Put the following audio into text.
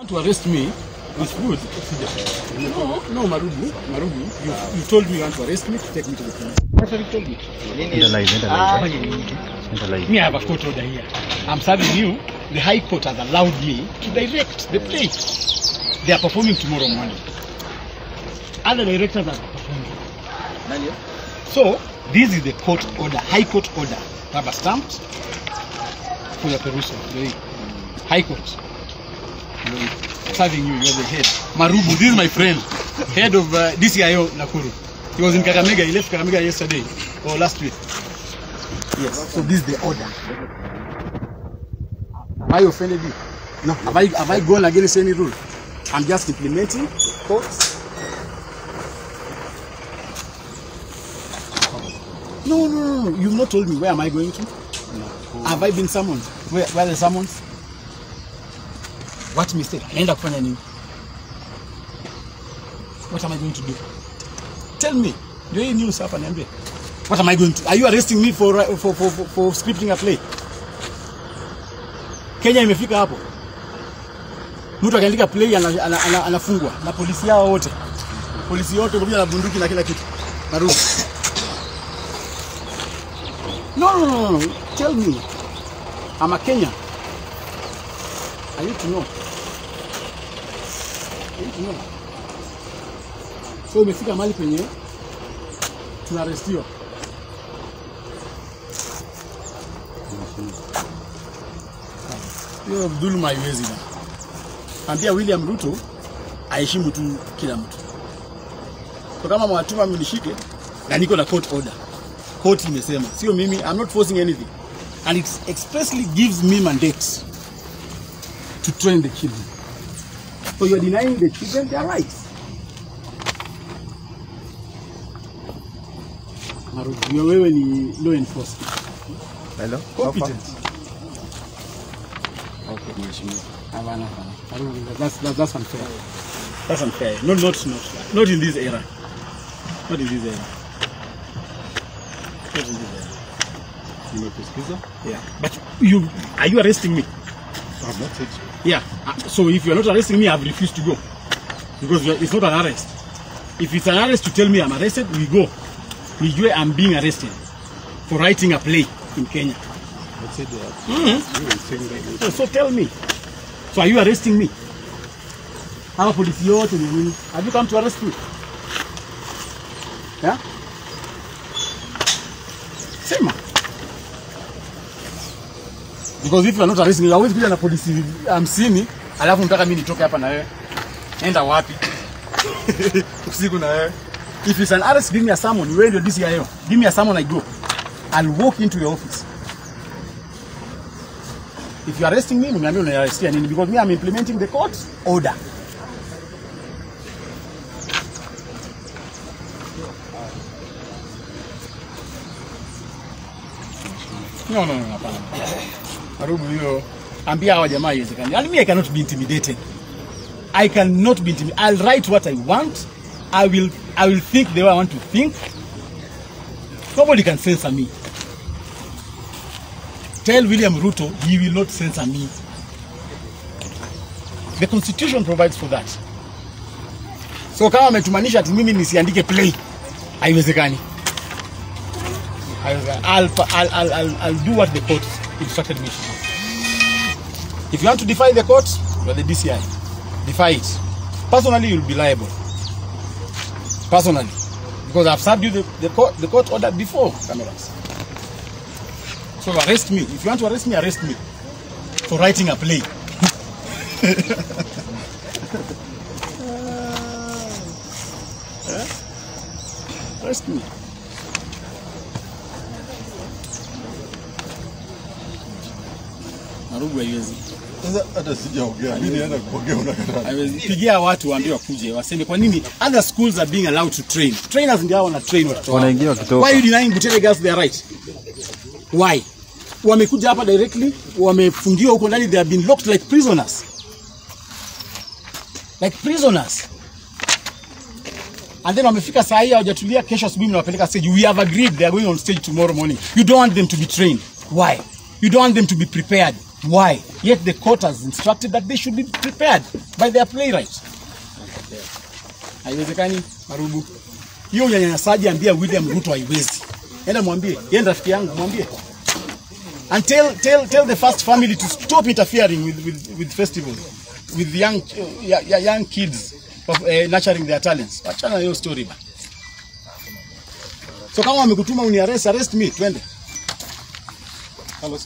Want to arrest me with food? No, no, Marubu, Marubu, you told me you want to arrest me to take me to the police. That's what you told me. Me, I have a court order here. I'm serving you. The High Court has allowed me to direct the play. They are performing tomorrow morning. Other directors are performing. So, this is the court order, High Court order, rubber stamped for your perusal. High Court. Serving you, you are the head. Marubu, this is my friend, head of DCIO Nakuru. He was in Kakamega, he left Kakamega yesterday or last week. Yes, so this is the order. Have I offended you? No. Have I gone against any rule? I'm just implementing the courts. No, no, no, you've not told me. Where am I going to? No. Have I been summoned? Where are the summons? What mistake? Naenda kufanya nini? What am I going to do? Tell me. Ndio hii news hapa niambie. What am I going to? Are you arresting me for scripting a play? Kenya imefika hapo. Mtu akiandika play anafungwa na polisi yao wote. Polisi wote pamoja na bunduki na kila kitu. Marufu. No, no, no, no. Tell me. I'm a Kenyan. I need to know. I need to know. So umefika mahali penye tunaarestiwa. Hiyo dhuluma haiwezi bana. Ambia William Ruto aheshimu tu kila mtu. Kwa kama mwatuma mnishike na niko na court order. Court imesema, sio mimi, I'm not forcing anything. And it expressly gives me mandate to train the children. So you are denying the children their rights. Marubu, wewe ni law enforcement. Hello? Competent. Okay, mheshimiwa. Hapana, hapana. That's unfair. That's unfair. Not in this era. Not in this era. Not in this era. Nimekusikiza? Yeah. But are you arresting me? I've not said so. Yeah. So if you are not arresting me, I've refused to go. Because it's not an arrest. If it's an arrest to tell me I'm arrested, we go. Nijue I'm being arrested for writing a play in Kenya. Let's say that. Mm-hmm. So tell me. So are you arresting me? Hawa polisi yote ni nini? Have you come to arrest me? Yeah? Sema. Because if you are not arresting me, hawezi kuja na polisi 50, alafu unataka mimi nitoke hapa na wewe. Enda wapi? Usiku na wewe. If it's an arrest, give me a summon. You wear your DCIO. Give me a summon, I go. I'll walk into your office. If you're arresting me, mniambie unaniarrestia nini? Because me, I'm implementing the court order. No, no, no, hapana. Marubu hiyo, ambia hawa jamaa haiwezekani. And me, I cannot be intimidated. I cannot be intimidated. I'll write what I want. I will think the way I want to think. Nobody can censor me. Tell William Ruto he will not censor me. The constitution provides for that. So kama ametumanisha ati mimi nisiandike play, haiwezekani. I'll do what the court instructed me to do. If you want to defy the court, you are the DCI. Defy it. Personally, you'll be liable. Personally. Because I've served you the court order before cameras. So arrest me. If you want to arrest me, arrest me. For writing a play. Arrest me. Marubu haiwezi. Sasa hata sijaongea. Mimi naenda kuongea unakataa. Haiwezi. Pigia watu waambie wakuje waseme kwa nini other schools are being allowed to train. Trainers ndio hao wana train watoto. Wanaingia wakitoka. Why are you denying Butere girls their right? Why? Wamekuja hapa directly, wamefungiwa huko ndani, they have been locked like prisoners. Like prisoners. And then wamefika saa hii hawajatulia, kesho asubuhi mnawapeleka stage. We have agreed they are going on stage tomorrow morning. You don't want them to be trained. Why? You don't want them to be prepared. Why? Yet the court has instructed that they should be prepared by their playwright. Haiwezekani, Marubu. Hiyo unyanyasaji, ambia William Ruto haiwezi. Enda mwambie, yeye ni rafiki yangu, mwambie. And tell the first family to stop interfering with festivals, with young kids nurturing their talents. Achana na hiyo story ba. So kama wamekutuma uniarrest, arrest me, twende. Hello.